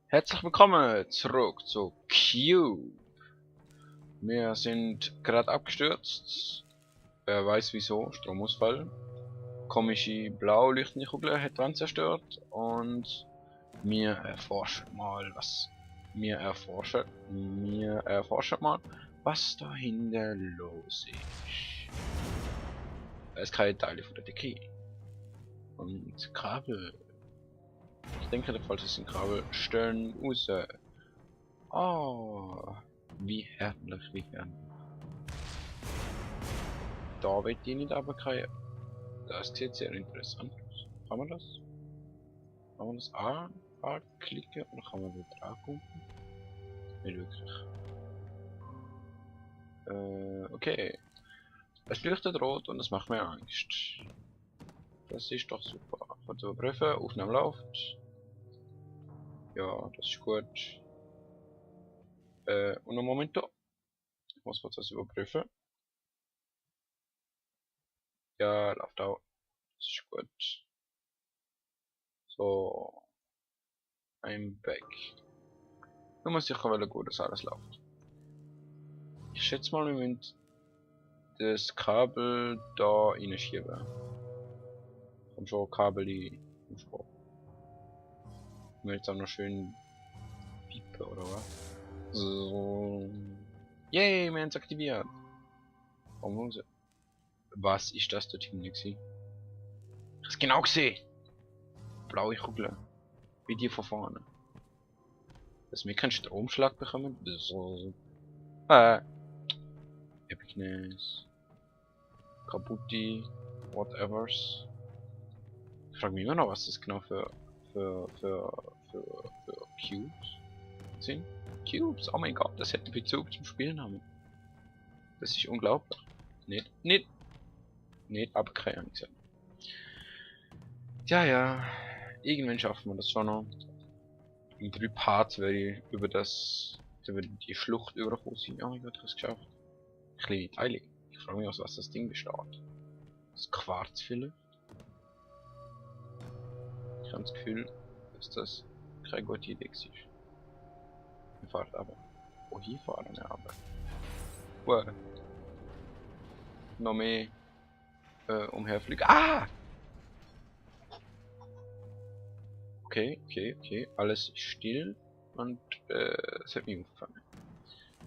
Herzlich willkommen zurück zu Cube. Wir sind gerade abgestürzt. Wer weiß wieso, Stromausfall. Komische blaue Kugel hat die Wand zerstört und wir erforschen mal was dahinter los ist. Es keine Teile von der Decke. Und Kabel. Ich denke, der Fall ist ein Kabel. Stellen raus. Oh, wie herrlich, wie herrlich. Da wird die nicht abkriegen. Das sieht sehr interessant aus. Kann man das? Kann man das anklicken oder kann man da drauf gucken? Nicht wirklich. Okay. Es leuchtet rot und es macht mir Angst. Das ist doch super. Von zu überprüfen, Aufnahme läuft. Ja, das ist gut. Und ein Momento. Ich muss kurz das überprüfen. Ja, läuft auch. Das ist gut. So. I'm back. Du musst sicher wollen, gut, dass alles läuft. Ich schätze mal, wir müssen das Kabel da reinschieben. Komm schon, Kabel in. Komm schon. Ich will jetzt auch noch schön piepen, oder was? So. Yay, wir haben es aktiviert. Warum sie? Was ist das dort hinten gewesen? Ich hab's genau gesehen. Blaue Kugel. Wie die von vorne. Dass wir keinen Stromschlag bekommen. So. Epicness. Kaputti. Whatevers. Ich frage mich immer noch, was das genau für Cubes sind. Cubes, oh mein Gott, das hätte Bezug zum Spielen haben. Das ist unglaublich. Nicht abkriegen gesagt. Ja, irgendwann schaffen wir das schon noch. In 3 Parts werde ich über die Schlucht überkommen sein. Oh mein Gott, ich habe es geschafft. Kleine Teile. Ich frage mich, aus was das Ding besteht. Das Quarz vielleicht? Ich habe das Gefühl, dass das keine gute Idee ist. Wir fahren aber. Oh, hier fahren wir aber. Wow. Noch mehr umherfliegen. Ah! Okay. Alles still und es hat mich aufgefangen.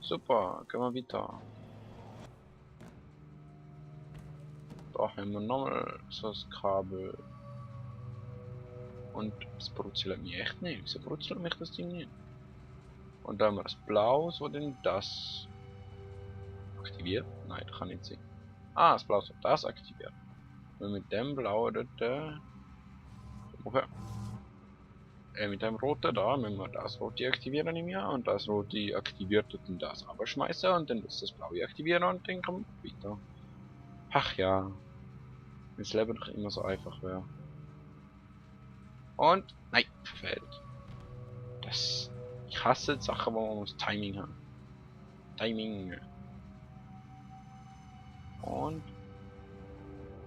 Super, gehen wir weiter. Da haben wir nochmal so das Kabel. Und es brutzelt mich echt nicht. Wieso brutzelt mich das Ding nicht? Und dann haben wir das Blau, so denn das aktiviert. Nein, das kann nicht sein. Ah, das Blau, so das aktiviert. Und mit dem Blau dort. Okay. Mit dem Roten da müssen wir das Rote aktivieren im Jahr und das Rote aktiviert und das aber schmeißen und dann das Blaue aktivieren und dann kommt weiter. Ach ja. Wenn das Leben doch immer so einfach wäre. Und, nein, verfehlt. Das. Ich hasse Sachen, wo man muss Timing haben. Timing. Und.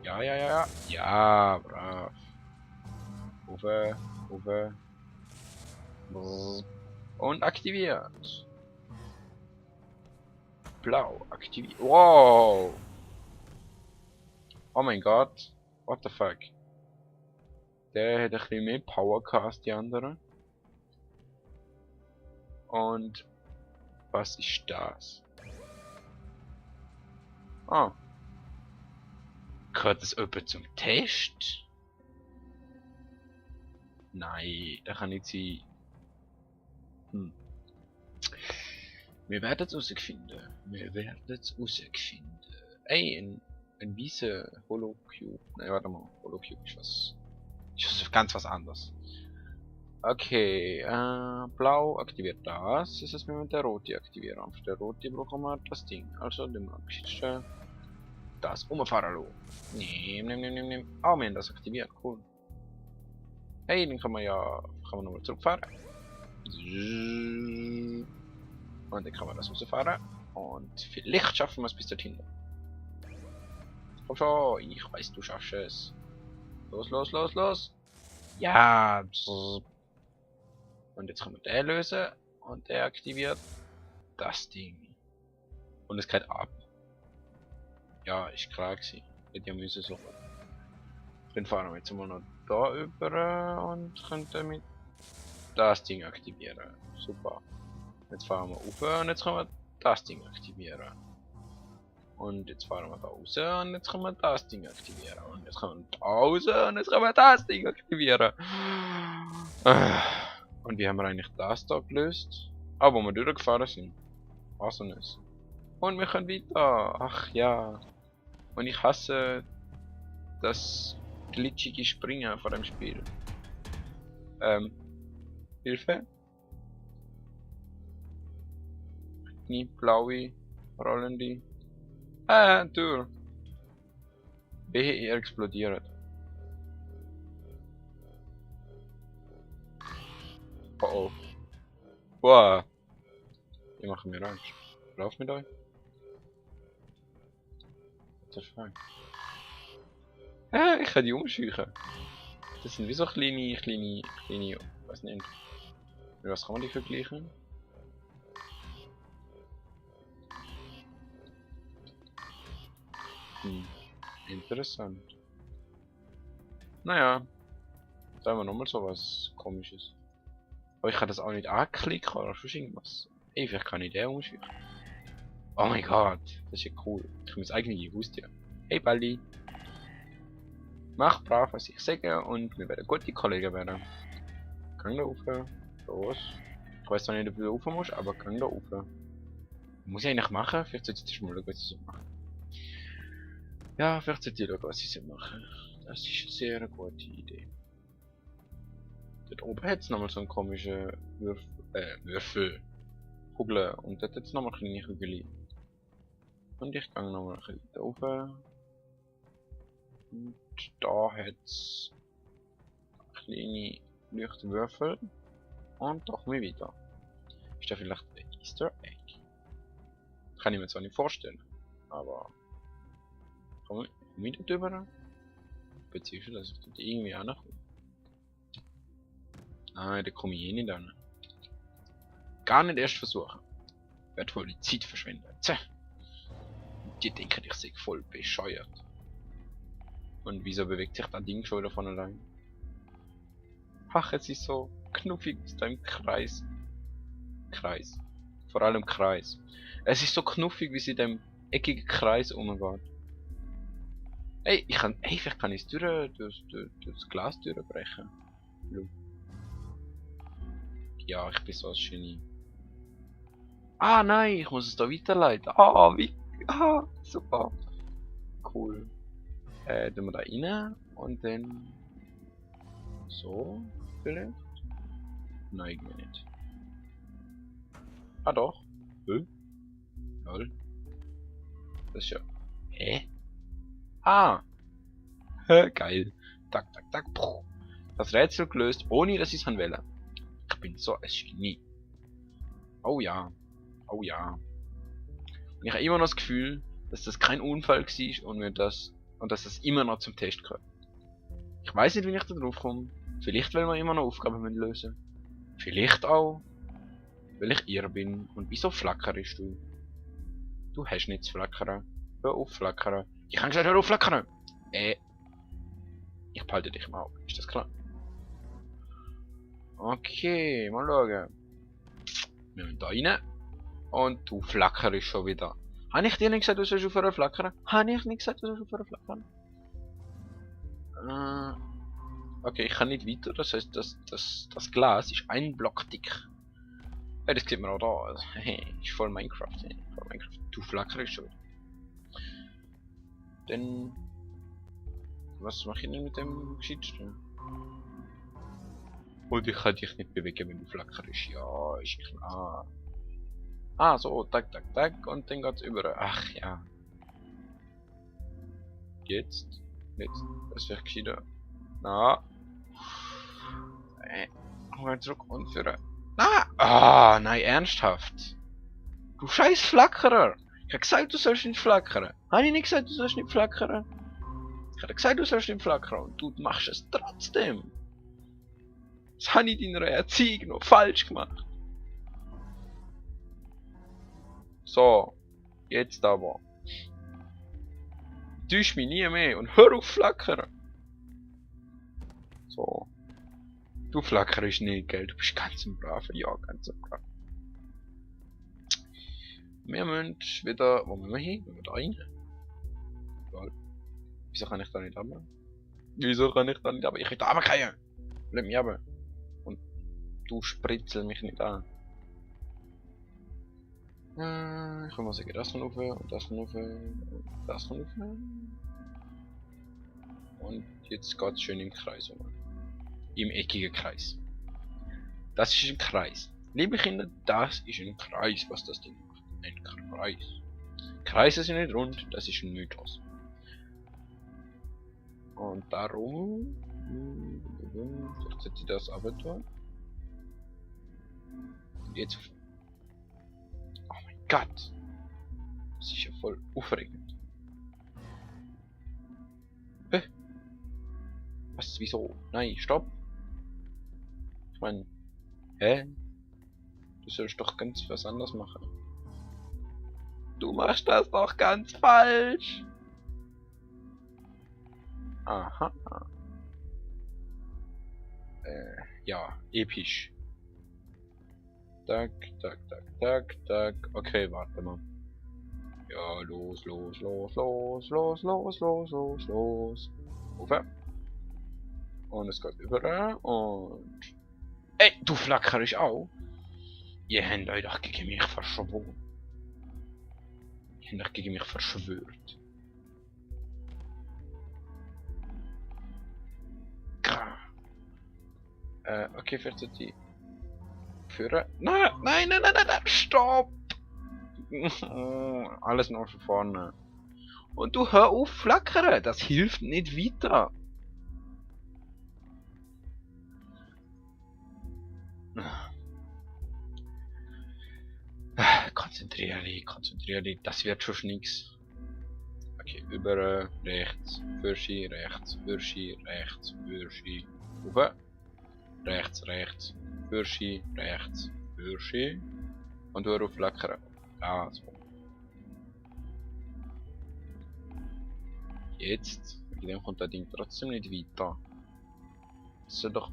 Ja. Ja, brav. Uwe. Und aktiviert. Blau aktiviert. Wow. Oh mein Gott. What the fuck. Der hat ein bisschen mehr Power als die anderen. Und was ist das? Ah. Gehört das jemand zum Test? Nein, das kann nicht sein. Wir werden es herausfinden. Ey, ein weißer Holocube. Nein, warte mal. Holocube ist was. Ist ganz was anderes. Okay, blau aktiviert das. Ist es mit der rote aktivieren. Für der rote brauchen wir das Ding. Also, den Geschichte. Das umfahren lassen. Nimm. Oh, wir haben das aktiviert. Cool. Hey, dann kann man nochmal zurückfahren. Und dann kann man das rausfahren. Und vielleicht schaffen wir es bis dorthin. Komm schon, ich weiß, du schaffst es. Los. Ja. Und jetzt können wir den lösen. Und der aktiviert das Ding. Und es geht ab. Ja, ist klar gewesen. Hätte ja müssen so. Dann fahren wir jetzt mal noch da über und können damit das Ding aktivieren. Super. Jetzt fahren wir rauf und jetzt können wir das Ding aktivieren. Und jetzt fahren wir da raus und jetzt können wir das Ding aktivieren. Und jetzt können wir da raus und jetzt können wir das Ding aktivieren. Und wie haben wir eigentlich das da gelöst? Ah, wo wir durchgefahren sind. Awesomeness. Und wir können weiter. Ach ja. Und ich hasse das glitschige Springen von dem Spiel. Hilfe? Nie blaue, rollende. Tür. Wehe, ihr explodiert. Oh oh. Wow. Die machen mir Angst. Lauf mit euch. What the fuck? Ich kann die umscheuchen. Das sind wie so kleine, was nicht. Mit was kann man die vergleichen? Interessant. Naja. Da haben wir nochmal so was Komisches. Aber ich kann das auch nicht anklicken oder sonst irgendwas. Ey, vielleicht kann ich den umscheuchen. Oh mein Gott, das ist ja cool. Ich muss eigentlich Haustier. Hey Baldi. Mach brav, was ich sage und wir werden gute Kollegen werden. Gang da rauf. Los. Ich weiß zwar nicht, ob du da rauf musst, aber gang da rauf. Muss ich eigentlich machen? Vielleicht sollte ich mal schauen, was ich so mache. Ja, vielleicht sollte ich schauen, was ich so mache. Das ist eine sehr gute Idee. Dort oben hat es nochmal so einen komischen Würfel. Kugeln. Und dort hat es nochmal kleine Kügel. Und ich gehe nochmal ein bisschen weiter rauf. Und da hat es kleine Leuchtwürfel. Und doch mal weiter. Ist da vielleicht ein Easter Egg? Kann ich mir zwar nicht vorstellen, aber komme ich da drüber? Beziehungsweise, dass ich dort irgendwie ankomme. Ah, da komme ich eh nicht an. Gar nicht erst versuchen. Wird wohl die Zeit verschwenden. Tja. Die denken, ich sei voll bescheuert. Und wieso bewegt sich das Ding schon wieder von allein? Ach, es ist so knuffig aus deinem Kreis. Vor allem Kreis. Es ist so knuffig, wie sie in dem eckigen Kreis umgeht. Ey, vielleicht kann ich es durchs Glas durchbrechen. Ja, ich bin so ein Genie. Ah nein, ich muss es da weiterleiten. Ah, super. Cool. Tun wir da rein und dann so vielleicht? Nein, irgendwie nicht. Ah doch. Lol. Das ist ja. Hä? Ah! Geil. Tak. Puh. Das Rätsel gelöst, ohne dass ich es wählen. Ich bin so ein Genie. Oh ja. Und ich habe immer noch das Gefühl, dass das kein Unfall war und dass das immer noch zum Test gehört. Ich weiß nicht, wie ich da drauf komme. Vielleicht, weil wir immer noch Aufgaben lösen müssen. Vielleicht auch, weil ich irre bin. Und wieso flackerst du? Du hast nicht zu flackern. Hör auf flackern. Ich kann gesagt, hör auf flackern! Ich behalte dich mal auf. Ist das klar? Okay, mal schauen. Wir müssen da rein. Und du flackerst schon wieder. Habe ich dir nicht gesagt, du sollst aufhören flackern? Okay, ich kann nicht weiter. Das heißt, das Glas ist ein Block dick. Ja, das sieht man auch da. Also, ist voll Minecraft. Du flackerst schon. Dann. Was mache ich denn mit dem Geschichtsten? Und ich kann dich nicht bewegen, wenn du flackerst. Ja, ist klar. Ah, so, tak, und dann geht's über. Ach ja. Jetzt, das wäre gescheiter. Na. Zurück und führen. Ah, nein, ernsthaft. Du scheiß Flackerer. Ich hab gesagt, du sollst nicht flackern. Habe ich nicht gesagt, du sollst nicht flackern? Ich hab gesagt, du sollst nicht flackern und du machst es trotzdem. Was habe ich in deiner Erziehung noch falsch gemacht? So, jetzt aber. Täusch mich nie mehr und hör auf flackern. So. Du flackerst nicht, gell? Du bist ganz ein braver, ja, ganz ein braver. Wir müssen wieder, wo müssen wir hin? Wir müssen da rein. Egal. Wieso kann ich da nicht haben? Wieso kann ich da nicht haben? Ich will da runterfallen! Lass mich haben. Und du spritzel mich nicht an. Ich will mal sagen, das noch rauf und das noch rauf und das noch rauf. Und jetzt geht es schön im Kreis um. Im eckigen Kreis. Das ist ein Kreis. Liebe Kinder, das ist ein Kreis, was das Ding macht. Ein Kreis. Kreise sind nicht rund, das ist ein Mythos. Und darum vielleicht sollte ich das abtun. Jetzt. Oh mein Gott! Das ist ja voll aufregend. Was? Wieso? Nein, stopp! Ich meine, hä? Du sollst doch ganz was anderes machen. Du machst das doch ganz falsch! Aha. Ja, episch. Tak, tak, tak, tak, tak. Okay, warte mal. Ja, los, los, los, los, los, los, los, los, los. Ufer. Und es geht über und... Ey, du flackerst auch? Ihr habt euch doch gegen mich verschworen. Ihr habt euch gegen mich verschwört. Okay, vielleicht sollte ich... Führen? Nein, nein, nein, nein, nein, stopp! Alles noch von vorne. Und du hör auf flackern, das hilft nicht weiter. Konzentrier dich, das wird schon nix. Okay, über rechts, Fürschi, rechts, Fürschi, rechts, Fürschi, über. Rechts, rechts, Fürschi, rechts, Fürschi. Und hör auf flackern. Ja, so. Jetzt, mit dem kommt das Ding trotzdem nicht weiter. Das soll doch...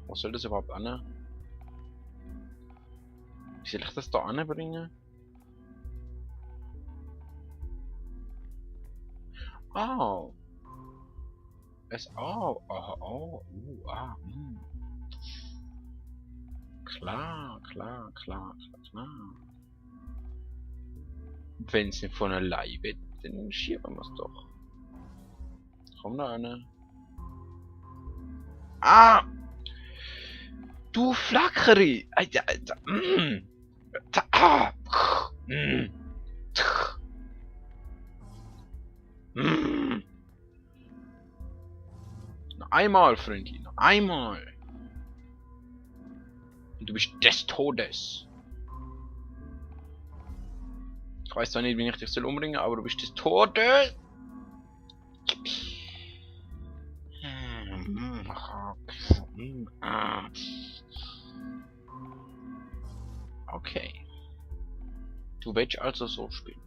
Was soll das überhaupt an? Wie soll ich das da anbringen? Oh! Klar. Wenn es nicht von allein wird, dann schieben wir es doch. Komm da an. Ah! Du Flackeri! Alter. Noch einmal, Freundchen, noch einmal. Und du bist des Todes. Ich weiß zwar nicht, wie ich dich soll umbringen, aber du bist des Todes. Okay. Du willst also so spielen.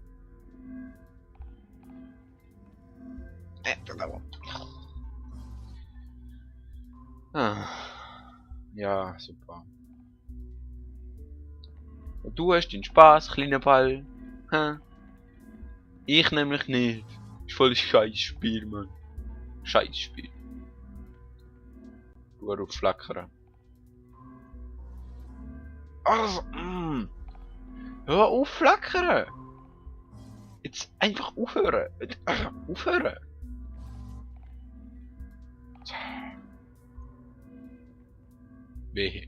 Ja, super. Und du hast den Spaß, kleiner Ball. Ich nämlich nicht. Ist voll ein scheiß Spiel, Mann. Scheiß Spiel. Du auf flackern. Also, hör auf flackern! Jetzt einfach aufhören! Aufhören! Wehe.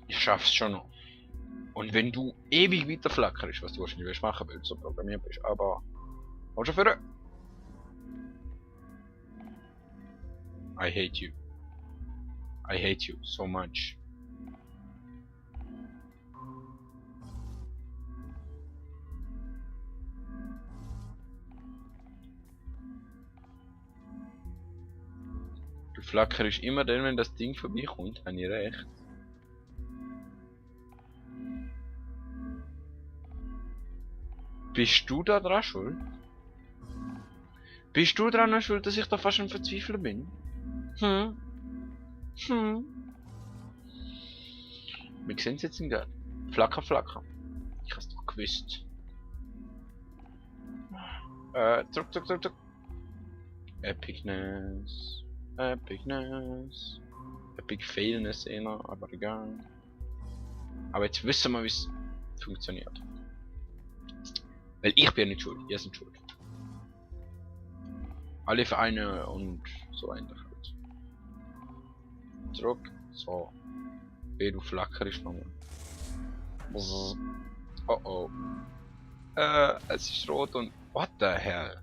Ich schaff's schon noch. Und wenn du ewig weiter flackerst, was du wahrscheinlich machen willst, so programmiert bist, aber... Komm schon für. I hate you. I hate you so much. Flacker ist immer dann, wenn das Ding vorbeikommt, habe ich recht. Bist du da dran schuld? Bist du dran schuld, dass ich da fast am Verzweifeln bin? Hm? Hm? Wir sehen es jetzt im Garten. Flacker, flacker. Ich hab's doch gewusst. Zurück. Epicness. Epicness. Epic Failness eher, aber egal. Aber jetzt wissen wir, wie es funktioniert. Weil ich bin ja nicht schuld, ihr seid schuld. Alle Vereine und so ähnlich halt. Zurück. So. Du Flacker ist nochmal. Oh oh. Es ist rot und... What the hell?